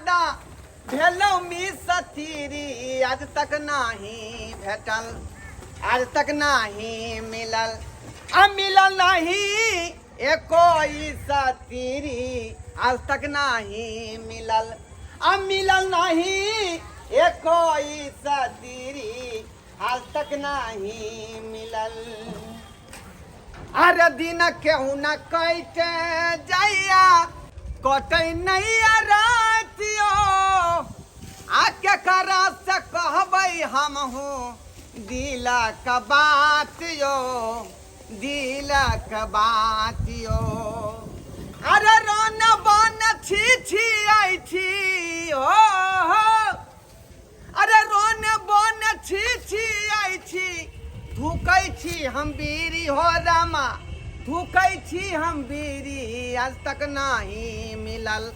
दादा भेलौ मिसतीरी आज तक नाही भेटल, आज तक नाही मिलल, आ मिलल नाही एको सतीरी आज तक नाही मिलल, आ मिलल नाही एको सतीरी आज तक नाही मिलल। अरे दिन केहू न कैटे जाइया कटै नैया रातियो, आ केकरा से कहबै हमहूँ दिलक बात यो, दिलक बात यो। अरे रन बन छी छी आई छी हो, हो। अरे रन बन छी छी आई छी, थूकै छी हम बीड़ी हो रामा, थूकै छी हम बीड़ी आज तक नाही मिलल,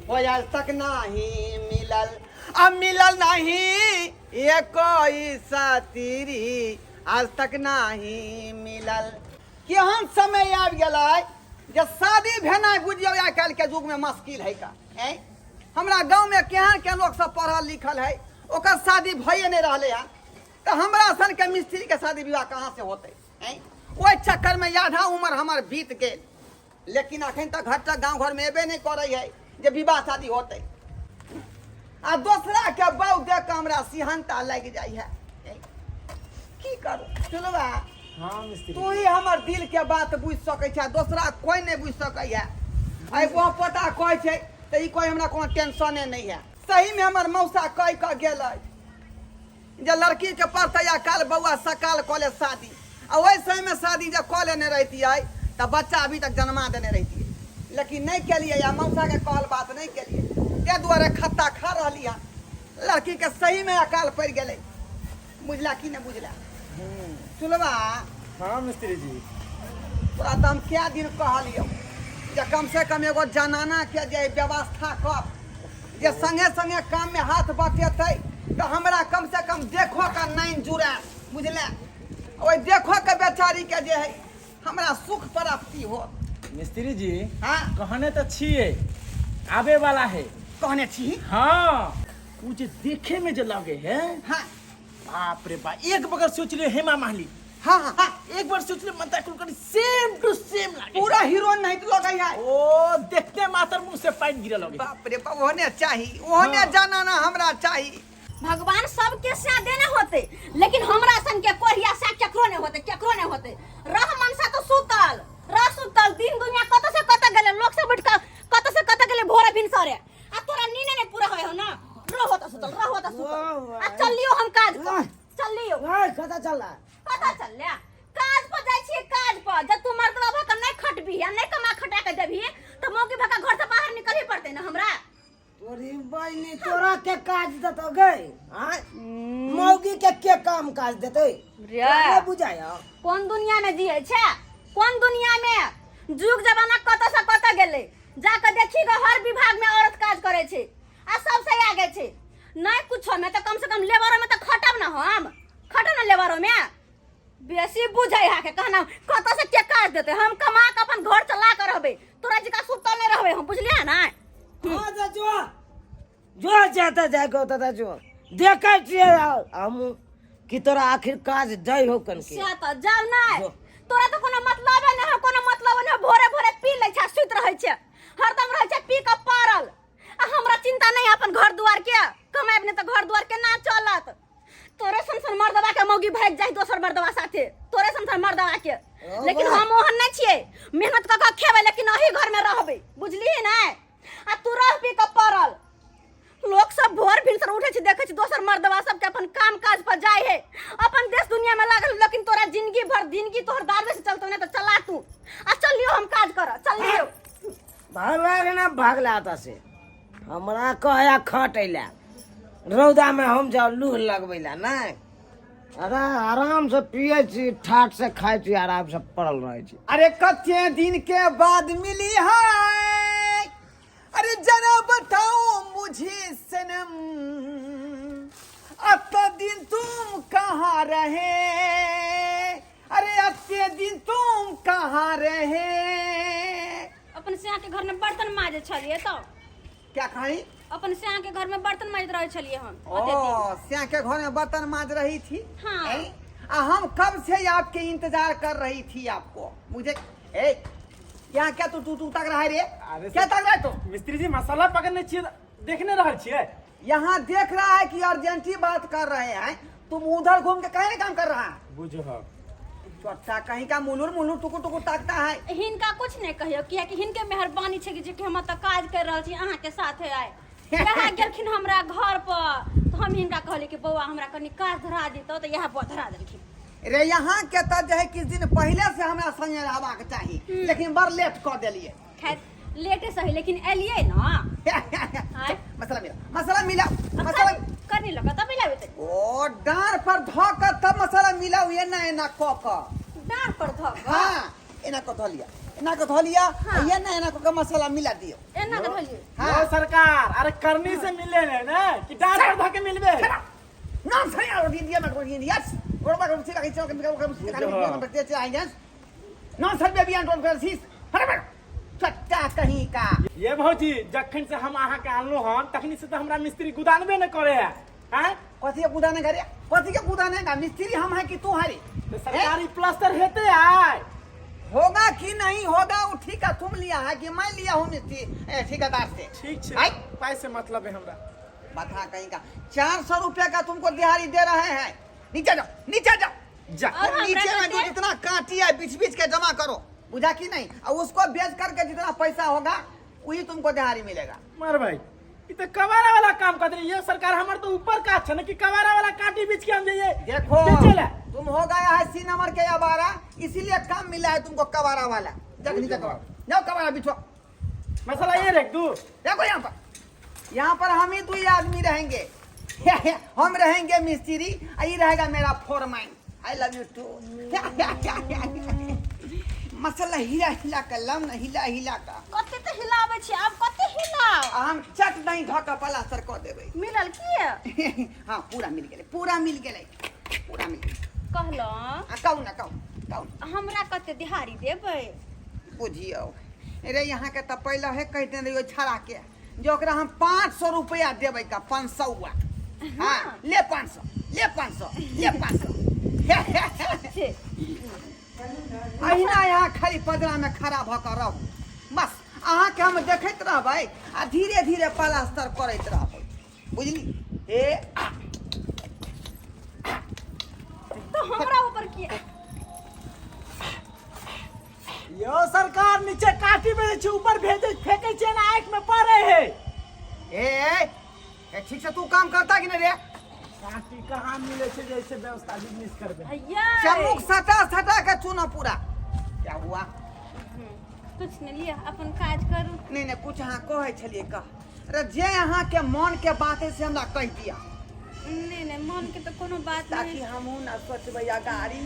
हो आज तक नाही मिलल, आ मिलल नाही एको सतीरी आज तक नाही मिलल। केहन समय आबि गेलै जे शादी भेनाइ बुझियौ आइ काल्हिके युगमे मुश्किल है का। ऐं हमरा गाँवमे केहन केहन लोक सब पढ़ल लिखल है, ओकर शादी भइए नहि रहलै हन, तऽ हमरा सनके मिस्त्रीके शादी विवाह कहाँ से होतै? ऐं ओहि चक्करमे आधा उम्र हमर बीत गेल, लेकिन अखन तक घर तक गाँव घरमे एबे नहि करै है जे विवाह शादी होतै। आ दोसराके बहू देख कऽ हमरा सिहन्ता लागि जाइ है, की करू चलबा? हाँ मिस्त्री, तू ही हमर दिल के बात बुझि सकै छै, दोसरा कोई नहि बुझि सकै है। आइ वो पोता कहै छै तऽ ई कोई हमरा कोनो टेंशने नहि है। सही में हमर मौसा कहि कऽ गेल अछि जे लड़की के पड़तै आ काल बौआ सकाल कऽ ले शादी, आ ओहि समय में शादी जे कऽ लेने रहितियै तऽ बच्चा अभी तक जन्मा देने रहितियै, लेकिन नहि केलियै आ मौसा के कहल बात नहि केलियै, ताहि दुआरे खत्ता खा रहली हन। लड़की के सही में अकाल पड़ि गेलै, बुझला कि नहि बुझला? सुनबा? हाँ मिस्त्री जी, तोरा तऽ हम कए दिन कहलियौ जे कम से कम एगो जनाना के जे व्यवस्था कर जे संगे संगे काम में हाथ बटेतै तऽ हमरा कम से कम देखो के नाइन जुड़ायत, बुझले? ओहि देखो के बेचारी के जे है हमरा सुख प्राप्ति हो। मिस्त्री जी, हाँ कहने तऽ छियै आबे वाला है। कहने छी? हाँ, उ जे देखे में जे लगे है, हाँ बाप रे बाप, एक बगर सोच लियो हेमा मालिनी, हाँ हाँ हाँ एक बार सोच लियो ममता कुलकर्णी, सेम टू सेम लागे, पूरा हीरो नहीं तो लगे है। ओ देखते मात्र मुंह से पानी गिरे लगे। बाप रे बाप, ओहने चाही, ओहने हाँ। जनाना हमरा चाही। भगवान सबके से देने होते, लेकिन हमरा सन के कोढ़िया से केकरो नहीं होते, केकरो नहीं होते। रह मनसा तो सुतल, रह सुतल, दिन दुनिया कत से कत गेले, लोग सब उठ के कत से कत गेले भोरे भिनसरे, आ तोरा नींद नहीं पूरा होय हो ना। रहो तो सुतल, रहो तो सुतल, आ चल लियो हम काज पर, चल लियो। कतऽ चल रहा? कतऽ चल लिया? काज पर जाइ छियै, काज पर। जब तू मर्दवा भऽ कऽ नहि खटबही आ नहि कमा खटा के देबही तऽ मौगी भऽ कऽ घर से बाहर निकलही पड़तै ने हमरा। तोरी बहिनी तोरा के काज देतो गई? आँय? मौगी के के काम काज देतै? रे। तोरा नहि बुझाय हौ? कोन दुनिया में जियै छै, कोन दुनिया में? जुग जमाना कतऽ से कतऽ गेलै, जा कऽ देखी गऽ हर विभाग में औरत काज करै छै आ सबसे आगे छै। नहि कुछो में तऽ कम से कम लेबरो में तऽ खटब ने, हम खटब ने लेबरो में। बेसी बुझै है के कहना कतऽ से के काज देतै, हम कमा कऽ अपन घर चला कऽ रहबै, तोरा जकाँ सुतल नहि रहबै हम, बुझलियै ने? हाँ तऽ जो जो जाता जाए के होता था जो देखै छियै हम कि तोरा आखिर काज दै हो कन के। से तऽ जाउ नहि, जो। तोरा तऽ कोनो मतलबे नहि हो, कोनो मतलब नहि हो, भोरे भोरे पी लै छै, सुति रहै छै, हरदम रहै छै पी कऽ पड़ल, आ हमरा चिंता नहि है अपन घर दुआर के, कमाएब नहि तऽ घर दुआर केना चलत? तोरे सन सन मर्दवा के मौगी भागि जाइ दोसर मर्दवा साथे, तोरे सन सन मर्दवा के। लेकिन हम ओहन नहि छियै, मेहनत कऽ कऽ खेबै लेकिन अही घर में रहबै, बुझलिही ने? आ तू रह पी कऽ पड़ल। लोक सब भोर भिनसर उठै छै, देखै छै दोसर मर्दवा सबके अपन काम काज पर जाइ है, अपन देश दुनिया में लागल, लेकिन तोरा जिंदगी भर जिंदगी तोहर दारुए से चलतौ ने, तऽ चला तू आ चल लियो हम काज कर, चल लियो। भागला रे ना भागला आता से हमरा कहया खटै ला रौदा में हम जाउ लूह लगबै ला नहि। अरे आराम से पिए छी, ठाठ से खाइ छी, आराम से पड़ल रहै छी। अरे कते दिन के बाद मिली है, अरे जरा बताओ मुझे सनम, अत दिन तुम कहाँ रहे, अरे अते दिन तुम कहाँ रहे। अपन सिया के घर में बर्तन माजे छलिए तो क्या कही? अपन श्याम के घर में बर्तन माजैत रहै छलियै हम ओते दिन। ओ श्या के घर में बर्तन माज रही थी? हाँ। हैं? आ हम कब से आपके इंतजार कर रही थी आपको। मुझे ए यहाँ क्या तू तू तू तक रहा है रे? अरे क्या तक रहा है तू? मिस्त्री जी मसाला पकड़ने छियै, देखने रहल छियै। यहाँ देख रहा है कि अर्जेंटी बात कर रहे हैं, तुम उधर घूम के कहीं काम कर रहा है। बुझह चोट्टा कहीं का मुलुर मुलुर टुकुर टुकुर ताकता है। हिनका कुछ नहीं कहियो, कियाकि हिनके मेहरबानी छै कि जे कि हम एतऽ काज कर रहल छी अहाँके साथे आइ। यहाँ गेलखिन हमरा घर पर तऽ हम हिनका कहलियै कि बौआ हमरा कनि काज धरा दितौ, तऽ इएह बौआ धरा देलखिन। रे यहाँ के तऽ जे है किछु दिन पहिले से हमरा संगे रहबाक चाही, लेकिन बड़ लेट कऽ देलियै। खैर लेटे सही, लेकिन एलियै न। आँय? मसाला मिला, मसाला मिला, मसाला करनी लगा तब मिलाबै तऽ। ओ डाँर पर धऽ कऽ तब मसाला मिलाउ, एना एना कऽ कऽ। डाँर पर धऽ कऽ? हाँ, एना कऽ धऽ लिअ, एना कऽ धऽ लिअ, हाँ। एना एना कऽ कऽ मसाला मिला दियौ। एना कऽ धऽ लिअ? हाँ। यो सरकार, अरे करनी से मिले ने ने कि डाँर पर धऽ के मिलबे? नाम सही आरो इंडिया में कोई इंडिया गोरबा को सिखा के चौक में को सिखा के आएंगे non sir baby and don't सीस हरे चट्टा कहीं का। ये भौजी, जखन से हम अहाँ के आनलहुँ हन तखनी से तो हमरा मिस्त्री गुदानबे न करे है। हैं? कथी के गुदाने करे? कथी के गुदाने का? मिस्त्री हम है कि तू है रे? तो सरकारी प्लास्टर हेते आय होगा कि नहीं होगा वो ठीका तुम लिया है कि मैं लिया हूँ मिस्त्री ठेकेदार से? ठीक छै, आय। पाइ से मतलब है हमरा। बता कहीं का 400 रुपया का तुमको दिहाड़ी दे रहे हैं। नीचे जाओ, नीचे जाओ। जा। और हमरा नीचे में जो कते? जितना कांटी है बीच बीच के जमा करो, बुझा कि नहीं? और उसको बेच करके जितना पैसा होगा वही तुमको दिहाड़ी मिलेगा। मार भाई, ई तो कबाड़ा वाला काम कर रही है सरकार। हमर तो ऊपर का छै न कि कबाड़ा वाला कांटी बीच के हम जाइए देखो बेचे ला। तुम हो गया है सी नंबर के अबारा, इसीलिए काम मिला है तुमको कबाड़ा वाला। जाके नीचे कबाड़ा जाओ, कबाड़ा बिछो। मसाला ये रख दू। देखो यहाँ पर, यहाँ पर हम ही दो आदमी रहेंगे। हम रहेंगे मिस्त्री, ये रहेगा मेरा foreman. I love you too. मसाला हिला हिला कर लाओ ना, हिला हिला का। कते तऽ हिलाबै छी, आब कते हिलाउ? आ हम चट नहीं धऽ कऽ प्लास्टर कऽ देबै। मिलल की? हाँ पूरा मिल गेलै, पूरा मिल गेलै, पूरा मिल गेलै। कहलहुँ आ कहू ना, कहू कहू। हमरा कते दिहाड़ी देबै? बुझियौ रे, यहाँ के तऽ पहिले हे कहि देने रहियो छड़ा के जे ओकरा हम 500 रुपया देबै का 500। हाँ ले 500, ले 500, ले 500। छै। अहिना यहाँ खाली पदरा में खड़ा भऽ कऽ रहू, बस अहाँके हम देखैत रहबै आ धीरे धीरे प्लास्टर करैत रहबै, बुझली? ए तऽ हमरा ऊपर किया? यो सरकार नीचे काटी भेजै छै, ऊपर भेजै फेकै छै ना आँखि में पड़े है। ए, ए, ए, ठीक से तू काम करता कि नहीं रे? काटी कहाँ मिले छै जैसे व्यवस्था बिजनेस करबे? भैया चमुक सटा सटा के चुना पूरा। क्या हुआ? कुछ नहीं, लिया अपन काज करू। नहीं नहीं कुछ अहाँ कहै छलियै कह। अरे जे अहाँ के मन के बात है से हमरा कहि दिया। नहीं नहीं मन के तो कोनो बात ताकि नहीं, हमहूँ ना सोचबै अगाड़ी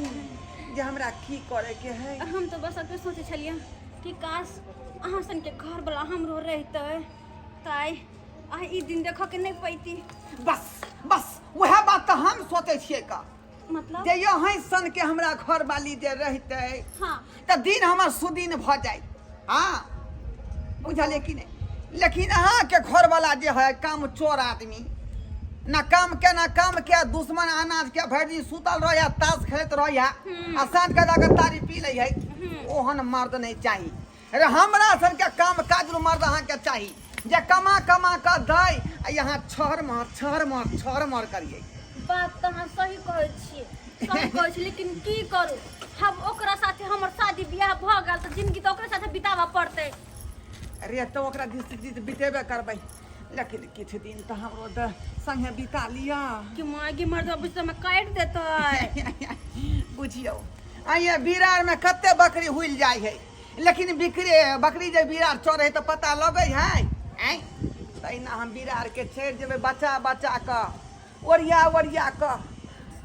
जे हमरा की करे के है। हम तो बस एतबे सोचै छलियै कि काश अहाँ सन के घर वाला हमरो रहितै तऽ आइ आइ ई दिन देखऽ के नहीं पैती। बस बस वएह बात तऽ हम सोचै छियै का मतलब जे यहीं सन के हमरा घर वाली जे रहितै हाँ तऽ दिन हमर सुदिन भऽ जाइ। हाँ बुझलियै कि नहि? लेकिन अहाँके घरवाला जे है काम चोर आदमी, ना काम के ना काम के दुश्मन अनाज के भरि दिन सुतल रहैया, ताश खेलैत रहैया आ साँझ के जाके तारी पी लै है, ओहन मर्द नहीं चाही। अरे हमरा सबके काम काज मर्द अहाँके चाही जे कमा कमा कऽ दै आ यहाँ छहर महर छहर महर छहर महर करियै। बात तऽ अहाँ सही कहै छियै, सही कहै छी, लेकिन की करू हम ओकरा साथे हमर शादी बियाह भऽ गेल तऽ जिंदगी तऽ ओकरे साथे बिताबऽ पड़तै। अरे तऽ ओकरा जिंदगी बितेबे करबै, लेकिन किछु दिन तऽ हमरो तऽ संगे बिता लिअ। कि माय गे मर्द बुझ तऽ काटि देतै। बुझियौ आइए बिरार में कते बकरी हुइल जाइ है, लेकिन बिकरे बकरी जे बिरार चढ़े है तऽ पता लगै है। आँय तहिना हम बिरार के छेड़ जेबै बचा बचा कऽ ओरिया ओरिया कऽ,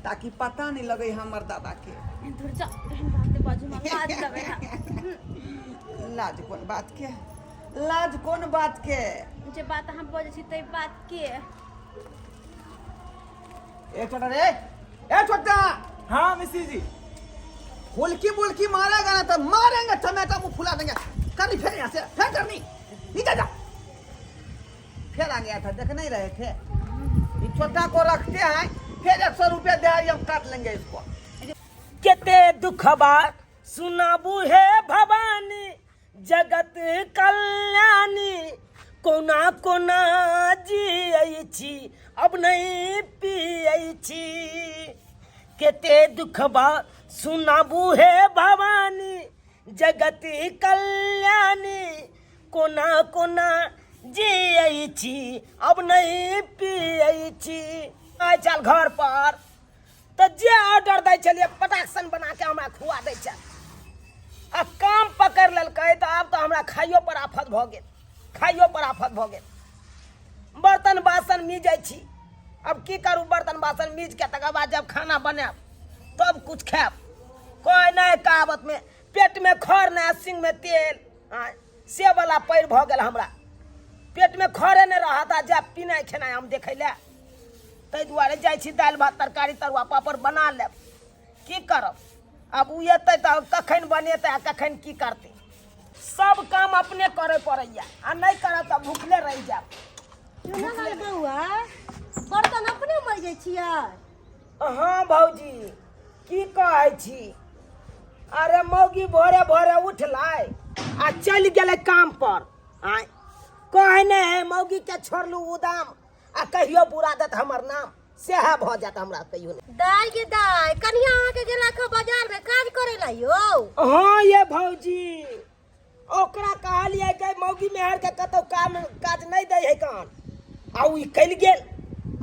ताकि पता नहीं लगे हमर दादा के। धुर जा, एहन बात नहि बाजू, हमरा लाज लगै है। लाज कोन बात के? लाज कोन बात के? जे बात अहाँ बजै छी ताहि बात के। ए छोटा रे, ए छोटा। हाँ मिस्त्री जी। हुलकी बुलकी मारेगा ना तो मारेंगे, टमाटर मुंह फुला देंगे। करनी फिर यहाँ से, फिर करनी, नीचे जा। फिर आ गया था, देख नहीं रहे थे। ये छोटा को रखते हैं, फिर 100 रुपया दे, हम काट लेंगे इसको। केते दुखबा सुनाबू हे भवानी, जगत कल्याणी, कोना कोना जियै छी, अब नहीं पियै छी। केते दुखबा सुनाबू हे भवानी, जगत कल्याणी, कोना कोना जियै छी, अब नहीं पियै छी। आइ चल घर पर तऽ जे ऑर्डर दै छलियै पटाक सन बना के हमरा खुआ दै छल। आ काम पकड़ि लेलकै तऽ आब तऽ हमरा खाइयो पर आफत भऽ गेल, खाइयो पर आफत भऽ गेल। बर्तन बासन मीजै छी, अब की करू? बर्तन बासन मीज के तकर बाद जब खाना बनायब तब कुछ खायब। कोइ नहि कहावत में पेट में खर नहि सिंग में तेल, आँय, से वाला पैर भऽ गेल हमरा। पेट में खरे नहि रहत आ जायब पिनाइ खेनाइ हम देखै लए। ताहि दुआरे जाइ छी दालि भात तरकारी तरुआ पापड़ बना लेब। की करब आब? ओ एतै तऽ कखन बनेतै आ कखन की करतै? सब काम अपने करे पड़ैया आ नहि करब तऽ भूखले रहि जायब। चुनालाल बौआ, बर्तन अपने मजै छियै? हाँ भौजी, की कहै छी? अरे मौगी भोरे भोरे उठलै आ चलि गेलै काम पर। आँय, कहै नहि है मौगी के छोड़लू उदाम आ कहियो बुरा देत हमर नाम, सएह भऽ जायत हमरा कहियो नहि। दाय गे दाय, कनिया अहाँके गेला खा बाजार में काज करे ला यो? हाँ ये भौजी, ओकरा कहलियै कि मौगी मेहर के कतौ काम काज नहि दै है कान, आ उ कल गेल।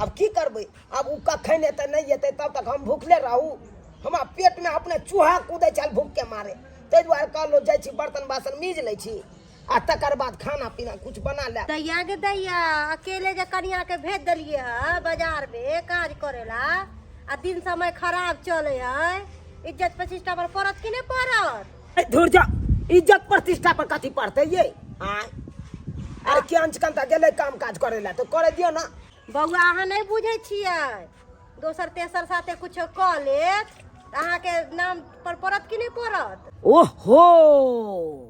अब की करबै? अब उ कखन एतै नहि एतै, तब तक हम भूखले रहू? हमरा पेट में अपने चूहा कूदै छल भूख के मारे। ताहि दुआरे कहलहुँ जाइ छी बर्तन बासन मीज लै छी आ तकर बाद खाना पीना कुछ बना लेब। दैया गे दैया, अकेले जे कनिया के भेज देलियै है बाजार में काज करे ला आ दिन समय खराब चले है, इज्जत प्रतिष्ठा पर पड़त कि नहीं पड़त? ए, धुर जा, इज्जत प्रतिष्ठा पर कथी पड़तै ये? आँय, अरे के अंचकन तऽ गेलै काम काज करे ला तऽ करे दियौ ना। बौआ, अहाँ नहीं बुझै छियै, दोसर तेसर साथे कुछो कऽ लेत तऽ अहाँके नाम पर पड़त कि नहीं पड़त? ओहो,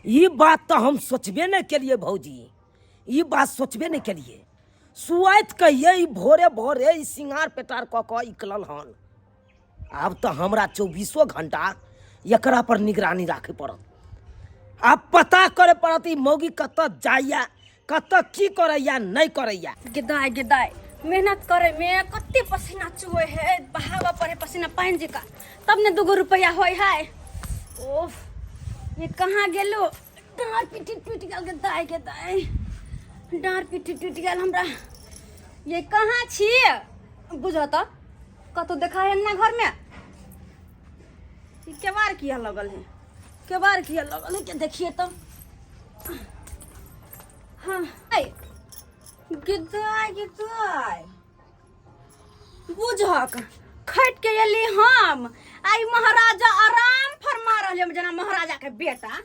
ई बात तऽ हम सोचबे नहि केलियै भौजी, ई बात सोचबे नहि केलियै। सुआइत कहियै ई भोरे भोरे ई सिंगार पेटार कऽ कऽ निकलल हन। आब तऽ हमरा चौबीसो घंटा एकरा पर निगरानी राखय पड़त। आब पता करे पड़त ई मौगी कतऽ जाइया, कतऽ की करैया नहि करैया। गे दाय गे दाय, मेहनत करे में कते पसीना चुए है, बहावा पड़े पसीना पानि जका, तब ने दूगो रुपया होय है। ओफ, ये कहाँ गेलो? डाँर पिट्ठी टूटि गेल। गे दाय गे दाय, डाँर पिट्ठी टूटि गेल हमरा। ये कहाँ छी? बुझ तऽ कतौ देखा है ना घर में? ई केबाड़ किया लगल है? केबाड़ किया लगल है? के देखिए तो। हाँ, ऐ, गिदाय गिदाय, बुझक खट के एली हम, आई महाराजा आराम फरमा रहले हम जना महाराजा के बेटा।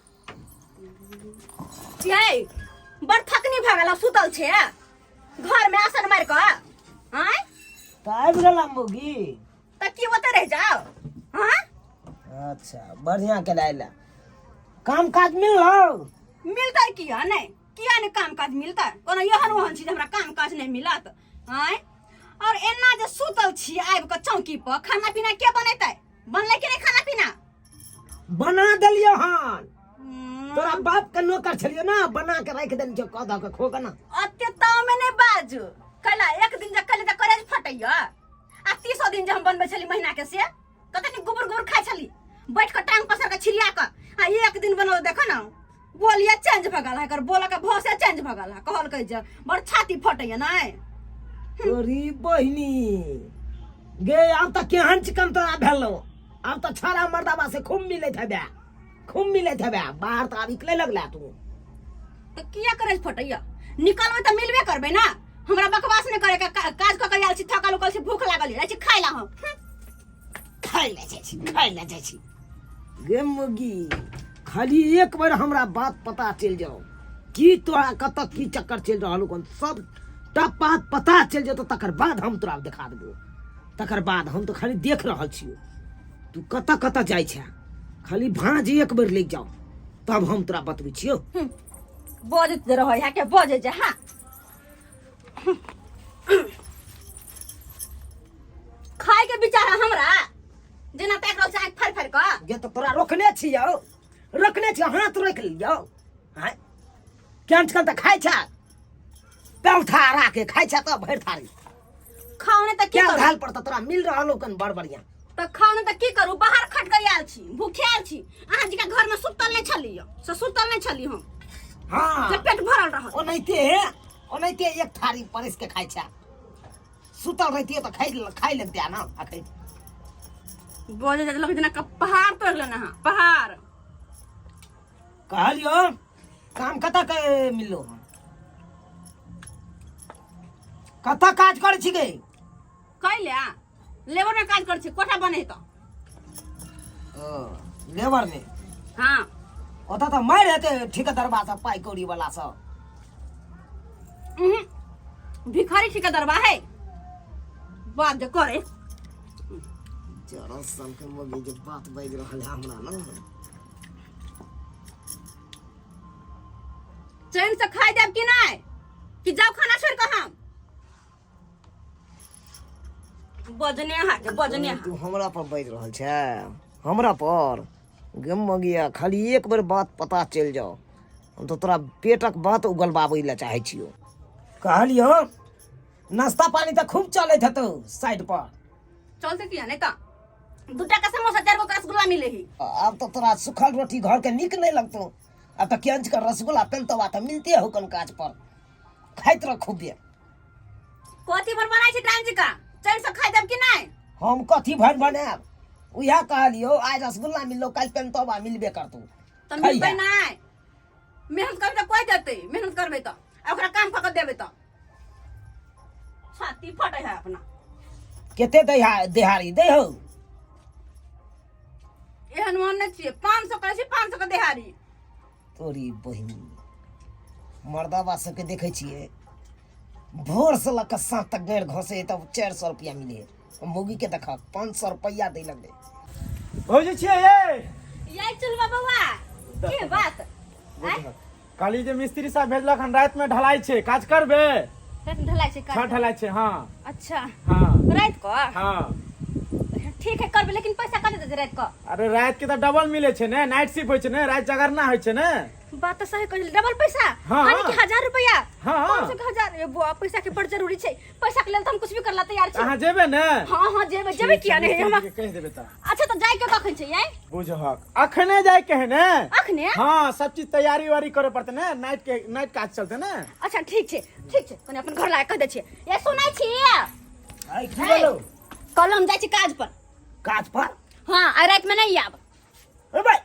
ये बड़ थकनी भऽ गेल, सुतल छे घर में आसन मार कऽ। आँय? तऽ आबि गेला मौगी? तऽ की ओतऽ रहि जाओ? हाँ। अच्छा, बढ़िया के आइला। काम काज मिलल? मिलतै किया नहि? किया नहि काम काज मिलतै? कोनो एहन ओहन चीज हमरा काम काज नहि मिलत? आँय, और एना जे सुतल छी आबि कऽ चौकी पर, खाना पीना के बनेतै? बनलै कि नहि खाना पीना? बना देलियो हन। तोरा बाप के नौकर छलियो ना, बना के राखि देलियो, कह दऽ के खो के ना। अते ताव में नहि बाजू। कैला एक दिन जे कैले तऽ करेज फटैया, आ 30 दिन जे हम बनबै छली महीना के, से कते गुबर गुबर खाइ छली बैठ कऽ टांग पसार कऽ छिड़िया कऽ, आ एक दिन बनाओ देखो ना, बोलिए चेंज भऽ गेल है, एकर बोलऽ के भौसे चेंज भऽ गेल है। कहलकै जे बड़ छाती फटैया नहि। तोरी बहिनी गे, आब तऽ केहन चिकन तोरा भेलौ। आब तऽ छाड़ा मर्दाबा से खूब मिलैत हेबे, खूब मिलैत हेबे बाहर, तऽ आब निकले लगला तू। तऽ किया करेज फटैया? निकलबै तऽ मिलबे करबै ना। हमरा बकवास नहि करे के, काज कऽ के आयल छी, थकल उकल छी, भूख लागल जाइ छी खाइ ला हम। खाइ लए जाइ छी, खाइ लए जाइ छी। गे मुगी, खाली एक बेर हमरा बात पता चलि जाओ कि तोरा कतऽ की चक्कर चलि रहल हन, सब टा बात पता चलि जेतौ, तकर बाद हम तोरा देखा देबो। तकर बाद हम तऽ खाली देख रहल छियौ तू कतऽ कतऽ जाइ छै। खाली भाँज एक बेर लागि जाओ, तब हम तोरा बतबै छियौ। बजैत रहै है के बजै जे। हाँ। छी यौ रोकने छी हाथ रोकि लियौ आँय कैंचकल तऽ खाइ छै पौथा के खाइ छै तऽ भरि थारी खाउ ने तऽ की क्या करू धाल पर तऽ तोरा मिल रहल हो कन बड़ बढ़िया तऽ खाउ ने तऽ की करू बाहर खट के आयल छी भूखे आयल छी अहाँ जी के घर में सुतल नहीं छली से सुतल नहीं छली हम हाँ जे पेट भरल रहत ओनाहिते ओनाहिते एक थारी परसि के खाइ छै सुतल रहितियै तऽ खाइ खाइ लगतियै ना अखन बोले जाते लगे जेना पहाड़ तोड़ लेना अहाँ पहाड़ कहलियो काम कतऽ के मिललो कतऽ काज करै छी गे कैले लेबर में काज करै छी कोठा बने तऽ ओ, लेबर में हाँ ओतऽ तऽ मारि हेतै ठेकेदरबा सब पाइ कौड़ी वाला सब उहुं। भिखारी ठेकेदारबा है बात जे करे जरा सन के मम्मी जे बात बाजि रहल है हमरा ना चैन से खाई देब कि नहीं कि जाओ खाना छोड़ के हम बजने अहाँ के बजने अहाँ तू हमरा पर बाजि रहल छै हमरा पर गे मगिया खाली एक बेर बात पता चलि जाओ हम तऽ तोरा पेटक बात उगलबाबै लए चाहै छियौ कहलियौ नाश्ता पानी तऽ खूब चलैत हेतौ साइड पर चलते किया नहीं तऽ दूटा के समोसा चार गो के रसगुल्ला मिले ही आब तऽ तोरा सूखल रोटी घर के नीक नहि लगतौ आब तऽ केंच के रसगुल्ला पेलतवा तऽ मिलते हो कन काज पर खाइत रह खूबे कथी भर बनाई छी टाइम जी का चैन से खाई देब कि नहीं हम कथी भर बनायब उएह कहलियौ आइ रसगुल्ला मिललो काल्हि पेलतवा मिलबे करतौ तऽ मिलतै नहीं मेहनत करबै तऽ कोई देतै मेहनत करबै तऽ आ ओकरा काम कऽ के देबै तऽ छाती फटे है अपना कते देहारी दै हौ एहन ओहन नहि छियै 500 करै छी 500 के देहारी तोरी बहिन मर्दाबा सबके देखै छियै भोर से लऽ कऽ साँझ तक गाड़ि घसे तब 400 रुपया मिले मौगी के देखा 500 रुपया दै लगलै भौजी छियै ये यही चुलबा बौआ के बात आँय? कहली जे मिस्त्री साहब भेजलक हन राति में ढलाई छै काज करबे राति में ढलाई छै छत काज ढलाई छै हाँ अच्छा हाँ राति कऽ हाँ ठीक है करबै लेकिन पैसा कते देतै राति कऽ अरे राति के तऽ डबल मिले छै ने नाइट शिफ्ट होइ छै ने राति जागरना होइ छै ने बात तऽ सही कहली डबल पैसा हाँ। यानी कि 1000 रुपया हाँ। 500 के 1000 ए बुआ पैसा के बड़ जरूरी छै पैसा के लेल तऽ हम कुछ भी करला तैयार छी अहाँ जेबै ने हाँ हाँ जेबै जेबै किया नहीं मिस्त्री हम के कहि देबै तऽ अच्छा तऽ जाय के कखन छै याई बुझहक अखने जाय के है ने अखने हाँ सब चीज तैयारी उयारी करे पड़ते ने नाइट के नाइट काज चलते ने अच्छा ठीक छै ठीक छै कने अपन घर लाके कह दै छियै ए सुनै छी आइ की भेलौ कल हम जाइ छी काज पर काज पर हाँ आइ राति में नहीं आब ए भाई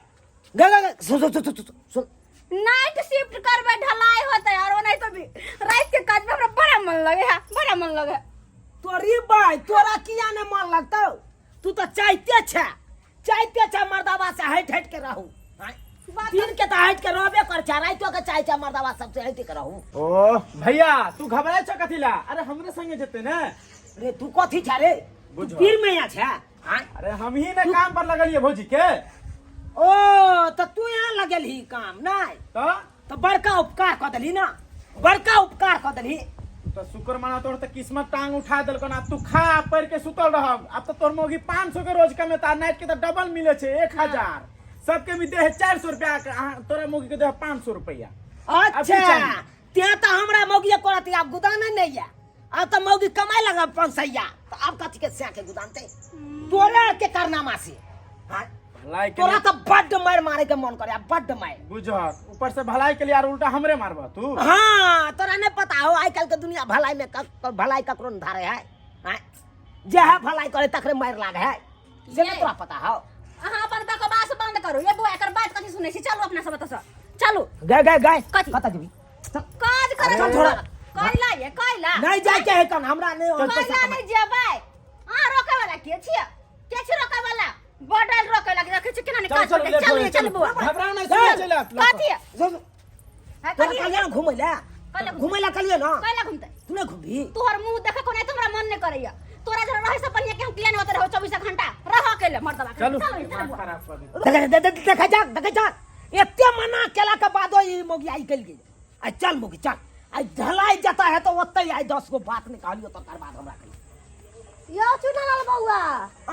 गा गा गा सुन सुन सुन सुन सुन नाइट शिफ्ट करबै ढलाई होतै और ओनाहितो भी राति के काज में हमरा बड़ा मन लगे है बड़ा मन लगे है। तोरी भाई तोरा किया ने मन लगतौ तू तऽ चाहते छे चाहते छे मर्दाबा से हटि हटि के रहू आँय? बात दिन के तऽ हटि के रहबे कर छे रातियो के चाहे छे मर्दाबा सबसे हटि के रहू ओ भैया तू घबराय छ कथी ला अरे हमरे संगे जेते ने रे तू कथी छे रे तू बुझ। पीर में यहाँ छे आँय? अरे हम ही ने काम पर लगलिए भौजी के ओ तऽ तू यहाँ लगेलही काम नहि तो तऽ बड़का उपकार कऽ देलही ना बड़का उपकार कऽ देलही तो शुक्र मना तोर तो किस्मत टांग उठा देलको ना तू खा पढ़ के सुतल रहब अब तो तोर मौगी 500 के रोज कमेता नाइट के तो डबल मिले छे 1000 सबके भी दे है 400 रुपया के, अहाँ तोरा मौगी के दे है 500 रुपया अच्छा चाही। ते तऽ हमरा मौगी करत आब गुदाने नहीं है अब तऽ मौगी कमाए लगा पाँच सैया तऽ आब कथी के सै के गुदानते तोरे के कारनामा से हाँ? भलाई के तोरा लिए तऽ बड्ड मारि मारे के मन करे बड्ड मारि बुझहक ऊपर से भलाई के लिए आर उल्टा हमरे मारबह तू हाँ तोरा नहीं पता हो आइ काल्हि के दुनिया भलाई में भलाई ककरो नहीं धारे है हाँ? जे है भलाई करे तकरे मारि लागे है से नहीं तोरा पता हो अहाँ अपन बकवास बंद करू ये बुआ एकर बात कथी सुनै छी चलू अपना सब एतऽ चलू गए गए गए कथी? कतऽ जेबी चल। काज करे चल थोड़ा। कैला ये कैला नहीं जाए के है कन हमरा नहीं चल, चल, कैला नहीं जेबै अहाँ रोके वाला के छियै के छी रोके वाला बडल रोके लागे रखे छी केना नहीं चल काज चल करतै लेट चलू हो ये चलू बुआ घबराओ नहीं चल चल कथी है तोरा कथी कहलियै ना घुमै लए कहिया घुमै? घुमै लए कहलियै ना कैला घुमतै तू नहीं घुमबी तोहर मुंह देखे को नहीं हमरा मन नहीं करैया तोरा जरा रहे से बढ़िया के हम किया नहीं होते रहो 24 घंटा रह अकेले मर्दवा के चलू चलू चलू दिमाग बुआ खराब कर दे देख देख देख देख जा देख जा एते मना केला के बादो ई मोगी आई कल गेल आ चल मोगी चल आई ढलाई जाता है तो ओतै आई 10 गो बात निकालियो तकर बाद हमरा कहियो यौ चुनलाल बौआ।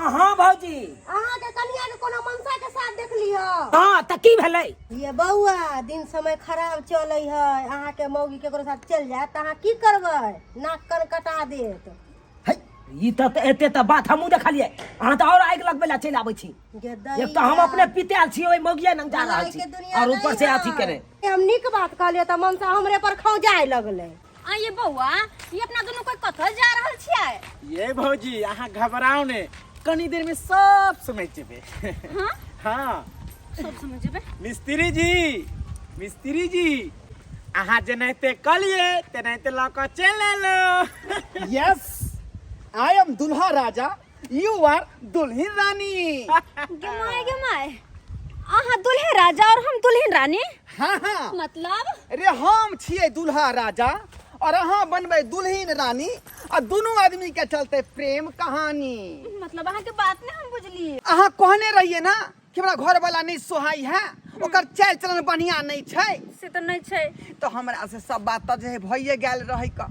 हाँ भौजी। अहाँके कनिया के कोनो मनसा के साथ देखली ह? हाँ तऽ की भेलै? ये बौआ, दिन समय खराब चलै है, अहाँके मौगी केकरो साथ चलि जायत तऽ अहाँ की करबै? नाक कान कटा देत। है, ई तऽ एते तऽ बात हमहूँ देखलियै, अहाँ तऽ आओर आगि लगबै लए चलि आबै छी। गे एक तऽ हम अपने पितायल छी, ओहि मौगिया नंग जा रहल छी और ऊपर से अथी केने। हम नीक बात कहलियै तऽ मनसा हमरे पर खौजाय लगलै। आ ये बौआ, ये अपना दुनू कोई कतऽ जा रहल छियै? ये भौजी, अहाँ घबराउ ने, कनी देर में सब समझ जेबै। हाँ? हाँ। सब समझ जेबै। मिस्त्री जी, मिस्त्री जी, अहाँ जेनाहिते कहलियै तेनाहिते लऽ कऽ चलि एलहुँ। यस, I am दुल्हा राजा, you आर दुल्हिन रानी। गे my, गे my, अहाँ दुल्हे राजा और हम दुल्हिन रानी? हाँ हाँ। मतलब? रे हम छियै दुल्हा राजा और अहाँ बनबै दुल्हिन रानी, आ दुनू आदमी के चलते प्रेम कहानी। मतलब अहाँ के बात नहीं हम बुझलिए। अहाँ कहने रहिए ना कि हमरा घर वाला नहीं सोहाई है, ओकर चाल चलन बढ़िया नहीं छै। से तो नहीं छै। तो हमरा से सब बात तो जे भइए गेल रहै क,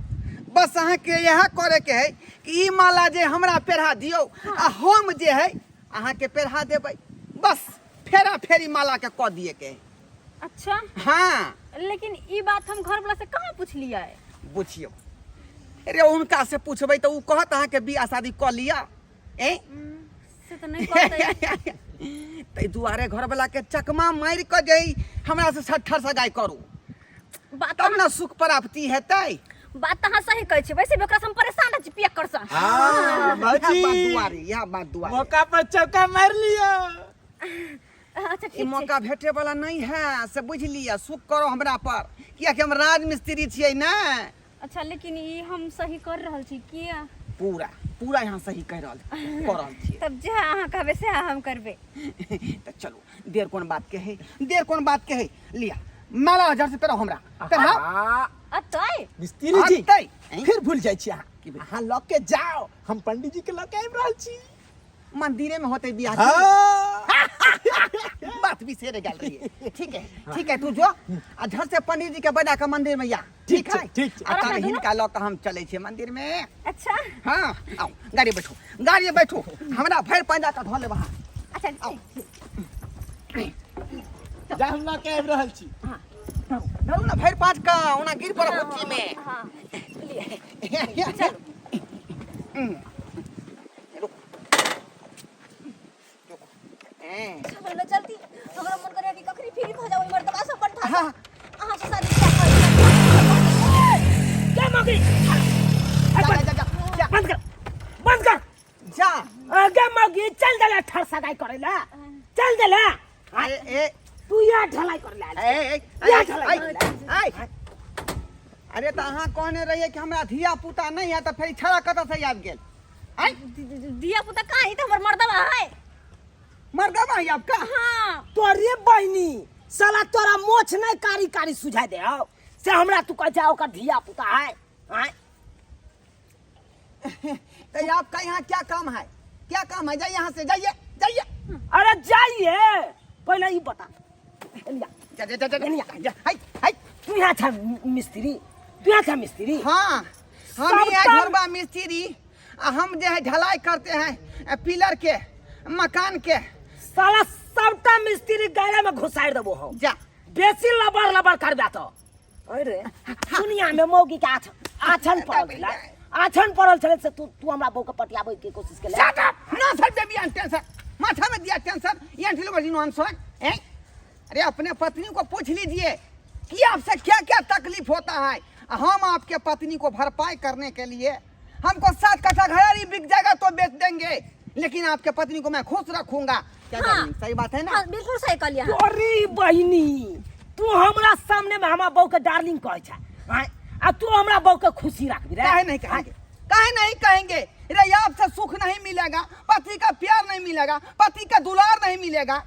बस अहाँ के इएह करे के है कि ई माला जे हमरा पेढ़ा दियौ आ हम जे है अहाँ के पेढ़ा देबै, बस फेरा फेरी माला के कऽ दिए के है। अच्छा। हाँ। लेकिन ई बात हम घर वाला से कहाँ पूछलियै? बुझियौ रे, उनका से पूछबै तऽ उ कहत अहाँ के बियाह शादी कऽ लिअ। ए से तऽ नहीं कहतै। ताहि दुआरे घरवला के चकमा मारि कऽ जे हमरा से सट्ठर सगाई करू, बात तब ने सुख प्राप्ति हेतै। बात तऽ अहाँ सही कहै छी, वैसे भी ओकरा से हम परेशान रहै छी पियक्कर से। हाँ, इएह भौजी। बात दुआरे, इएह बात दुआरे। मौका पर चौका मारि लिअ। अच्छा ई ठीक छै। मौका भेटे वाला नहीं है, से बुझि लिअ। सुख करो हमरा पर, कियाकि हम राजमिस्त्री छियै ने। अच्छा, लेकिन ई हम सही कर रहल छी किया? पूरा पूरा यहाँ सही कह रहल कर रहल छियै। तब जे अहाँ कहबै से हम करबै। तऽ चलू, देर कोन बात के है, देर कोन बात के है, लिया माला हजार से पेरो हमरा पेराओ। आ, अतै मिस्त्री जी। अतै। फिर भूल जाइ छी अहाँ। की भेल? अहाँ लऽ के जाओ, हम पंडित जी के लऽ के आबि रहल छी। मंदिरे में होते बियाह। हाँ। बात भी सेरे गेल रही। ठीक है, ठीक है, तू जो आ झट से पंडित जी के बजा के मंदिर में या। ठीक ठीक है, छै, ठीक छै। आ और तब अपना दुनू? हिनका लऽ के हम चलै छियै मंदिर में। अच्छा। हाँ, आओ गाड़ी बैठू, गाड़ी बैठू, हमरा भरि पंजा के धऽ लेब अहाँ। अच्छा ठीक। जा, हम लऽ के आबि रहल छी। धरू ना भरि पाँच का, ओना गिर पड़ब हुच्ची में। हाँ। रुक रुक। ए, चलो ना जल्दी, हमरा मन करे कि कखनी फ्री भ जाऊ मर्दबा सब बंठा। हाँ। अहाँ से शादी किया करी? के मौगी? जा जा जा जा। बंद कर, बंद कर। जा। आगे मौगी चल देला ठर सगाई करे ला, चल देला। ए ए, तू यहाँ ढलाई कर ला। ए ए, या ए, ढलाई ए, कर ला। ए, अरे तऽ अहाँ कहने रहियै कि हमरा धिया पुता नहीं है, तऽ फेर ई छड़ा कतऽ से आबि गेल? आँय? धिया पुता कहाँ है? ई तऽ हमर मर्दबा है। मर्दबा है आपका? हाँ। तोरे बहिनी साला तोरा मोछ नहीं कारी कारी सुझाई दे आओ से हमरा तू कह जा ओकर धिया पुता है। आँय? तो आपका यहाँ क्या काम है, क्या काम है? जाइए यहाँ से, जाइए जाइए। अरे जाइए, पहले ई बता। एलिया। जा जा जा जा एलिया। जा, हाय हाय। तू यहाँ था मिस्त्री, तू यहाँ था मिस्त्री? हाँ, हम सब यहाँ काम- घरबा मिस्त्री, आ हम जो है ढलाई करते हैं पिलर के, मकान के। साला सबटा मिस्त्री गैरा में घुसाड़ देबो हम। जा। बेसी लबड़ लबड़ करबे तो। अरे दुनिया में मौगी के आछन पड़ल छलै, आछन पड़ल छलै से तू हमरा बहू के पटियाबै के कोशिश केले। Shut up! No sir, baby, I'm tension. माथा में दिया टेंशन, ये अंठिलो बजी नो आंसर। हैं? अरे अपने पत्नी को पूछ लीजिए कि आपसे क्या क्या तकलीफ होता है। हम आपके पत्नी को भरपाई करने के लिए हमको 7 कट्ठा घरारी बिक जाएगा तो बेच देंगे, लेकिन आपके पत्नी को मैं खुश रखूंगा। क्या हाँ। डार्लिंग, सही बात है ना? हाँ, बिल्कुल सही कहलियै अहाँ। अरे बहिनी, तू हमरा सामने में हमरा बहू के डार्लिंग कहै छै, आँय? आ तू हमरा बहू के खुशी राखबी रे? काहे नहीं कहेंगे, काहे नहीं कहेंगे रे? आपसे सुख नहीं मिलेगा, पति का प्यार नहीं मिलेगा, पति का दुलार नहीं मिलेगा,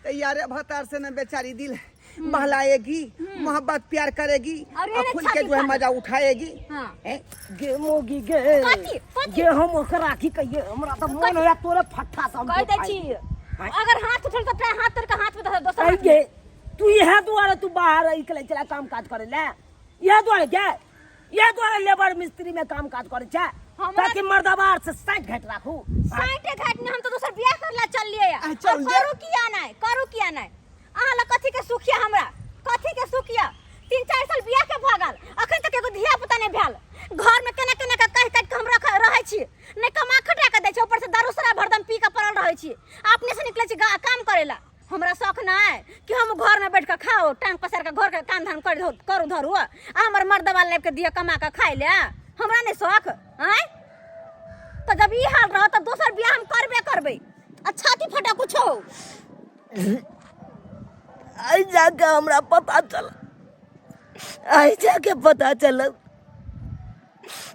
तो यारे भतार से न बेचारी दिल बहलाएगी, मोहब्बत प्यार करेगी अरे और रे, खुल के छाती जो है फाड़। मजा उठाएगी। हाँ। हैं? गे मोगी गे। कथी? कथी? गे हम ओकरा की कहिए, हमरा तऽ मन होया तोरे फट्ठा से हम कह दै छी, अगर हाथ उठल तऽ प्राय हाथ तोड़ के हाथ में धऽ दोसर हाथ में। गे तू इएह दुआरे तू बाहर निकलै छला काम काज करै लए, इएह दुआरे गे? इएह दुआरे लेबर मिस्त्री में काम काज करै छै ताकि मर्दबार से साइड घाट राखू। साइटे घाट ने, हम तो दोसर बियाह करला चललिए। आ, चल जे। करू किया नहीं, करू किया नहीं? अहाँ लग कथी के सुखिया, हमरा कथी के सुखिया? 3-4 साल बियाह के भऽ गेल, अखन तक एगो धिया पुता नहीं भेल। घर में केना केना के कहि काटि के हम रख रहै छी, नहीं कमा खटा के दै छै, ऊपर से दारू शराब हरदम पी के पड़ल रहै छी। अपने से निकलै छी काम करै ला। हमरा शौक नहीं कि हम घर में बैठ के खाओ, टांग पसार के घर के काम धाम कर करू धरू, आ हमर मर्दवा लाबि के दिअ कमा के खाइ ले, हमरा नहीं शौक। आँय, तो जब ई हाल रहत तऽ दोसर बियाह हम करबे करबै, आ छाती फटा कुछो हो। आइ जाके हमरा पता चल, आइ जाके पता चलल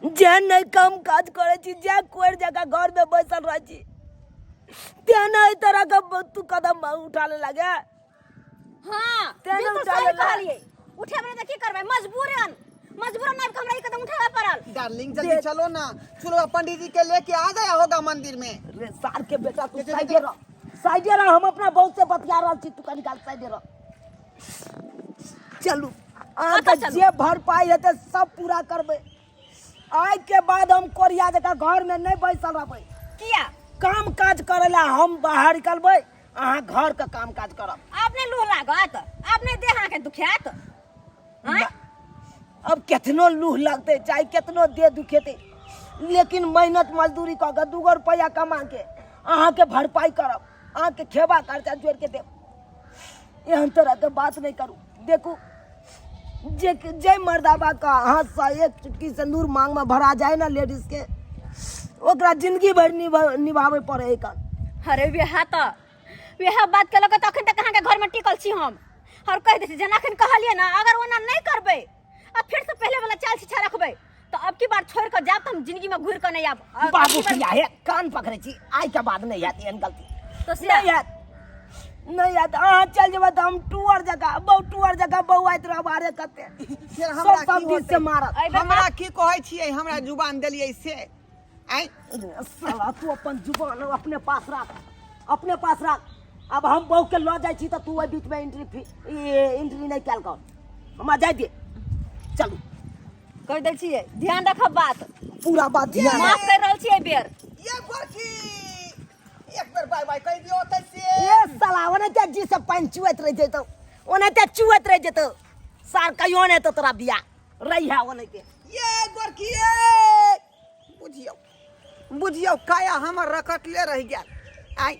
जे नहि काम काज करै छी, जे कोरि जकाँ घरमे बैसल रहै छी, तें नहि एहि तरहके तू कदम उठा ले लागे। हाँ, तें नहि बिल्कुल उठा सही लेला। कहलियै। उठेबै नहि तऽ की करबै? मजबूरन, मजबूरन आबि कऽ हमरा ई कदम उठाबऽ पड़ल। डार्लिंग, जल्दी चलो ना, चलो, पंडित जी के लेके आ गया होगा मंदिर में। रे सार के बेटा, तू साइडे रह, साइडे रह, हम अपना बहू से बतिया रहल छी, तू कनी काल साइडे रह। चलू अहाँके कतऽ चलू? जे भरपाई हेतै सब पूरा करबै। आइ के बाद हम कोरिया जकाँ घर में नहीं बैसल रहबै। किया? काम काज करे ला हम बाहर निकलबै, अहाँ घर के काम काज करब। आब नहि लूह लागत? आब नहि देह अहाँके दुखायत? आँय? अब केतनो लूह लगतै, चाहे केतनो देह दुखेतै, लेकिन मेहनत मजदूरी कऽ के 2 गो रुपैआ कमा के अहाँके भरपाई करब, अहाँके खेबा खर्चा जोड़ि के देब। एहन तरहके बात नहि करू। देखू जे जे मर्दाबा का हाथसँ एक चुटकी सिन्दूर मांगमे भरा जाय ने लेडीज के, ओकरा जिंदगी भरि निभाबै पड़े है कन। अरे वएह तऽ वएह बात केलक तऽ अखन तक अहाँके घरमे टिकल छी हम। और कहि दै छी, जेना अखन कहलियै ने, अगर ओना नहि करबै आ फेर से पहिले वाला चाल छिछा रखबै तऽ अब की बार छोड़ि कऽ जायब तऽ हम जिंदगी में घुरि कऽ नहि आयब। अब बाबू की बार- प्रिया हे, कान पकड़ै छी, आइ के बाद नहि हैत एहन गलती। तो से- नहि हैत, नहि हैत। अहाँ चलि जेबै तऽ हम टूअर जकाँ बहु टूअर जकाँ बौआइत रहब। आरे कते फिर हमरा सब की सब दिस से होतै? मारत। एहि बेर हमरा की कहै छियै? हमरा जुबान देलियै से आँय? साला, तू अपन जुबान अपने पास राख, अपने पास राख। अब हम बहू के लऽ जाइ छी तऽ तू ओहि बीच में एंट्री एंट्री नहि कयल कर। हमरा जाय दे, चलू। कहि दै छियै, ध्यान रखब बात। पूरा बात ध्यान माफ कर रहल छियै एहि बेर। ये गोरकी, एक बेर बाय बाय कहि दियौ ओतै से। ए साला, ओनाहिते जी से पानि चुअैत रहि जेतौ, ओनाहिते चुअैत रहि जेतौ सार, कहियो नहि हेतौ तोरा बियाह, रहिहे ओनाहिते। ये गोरकी, ये बुझियौ, बुझियौ, काया हमर रकटले रहि गेल। आइ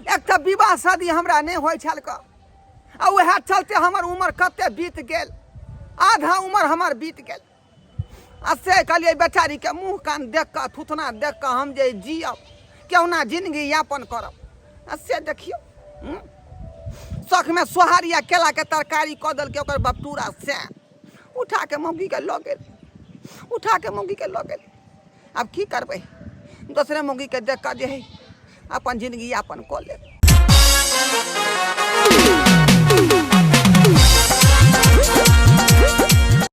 एक तऽ विवाह शादी हमरा नहि होइ छल कऽ, आ उएह चलते हमर उमर कते बीत गेल, आधा उमर हमर बीत गेल। आ से कहलियै बेचारीके मुँह कान देख कऽ, थुथना देख कऽ हम जे जियब, केहुना जिंदगी यापन करब, आ से देखियौ शौखमे सोहारी आ केलाके तरकारी कऽ देलकै ओकर बपटूरा, से उठा के मौगीके लऽ गेल, उठा के मौगीके लऽ गेल। आब की करबै? दोसरे मौगीके देख कऽ जे हइ अपन जिंदगी यापन कऽ लेब।